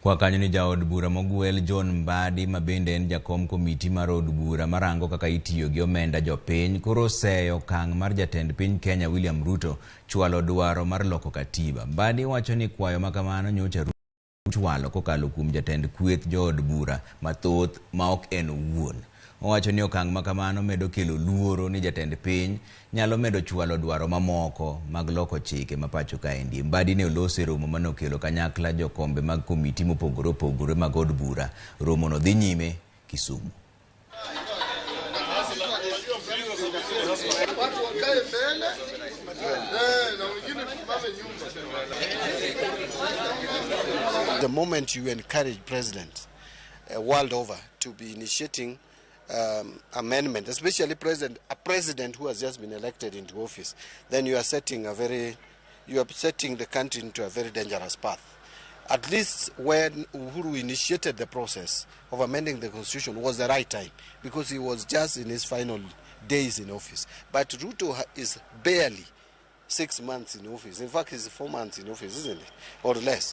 Kwa kanyo ni jaod bura mogwel John Mbadi, ma bende en jakom komiti mar od bura marango kaka itiyo gi omenda jopiny, koro oseyo okang' mar jatend piny Kenya William Ruto chwalo dwaro mar loko katiba. Mbadi wacho ni kwayo ma kamano nyocha chwalo kokalo kuom jatend kweth jood bura mathoth ma ok en owuon. Owacho ni okang' ma kamano medo kelo luoro ni jatend piny nyalo medo chwalo dwaro mamoko mag loko chike ma pacho kaendi. Mbadi ne oloso e romo mane okelo kanyakla jokombe mag komiti mopogore opogore mag od bura. Romono dhi nyime Kisumu. The moment you encourage president world over to be initiating amendment, especially a president who has just been elected into office, then you are setting the country into a very dangerous path. At least when Uhuru initiated the process of amending the constitution was the right time, because he was just in his final days in office. But Ruto is barely 6 months in office. In fact, he's 4 months in office, isn't it? Or less.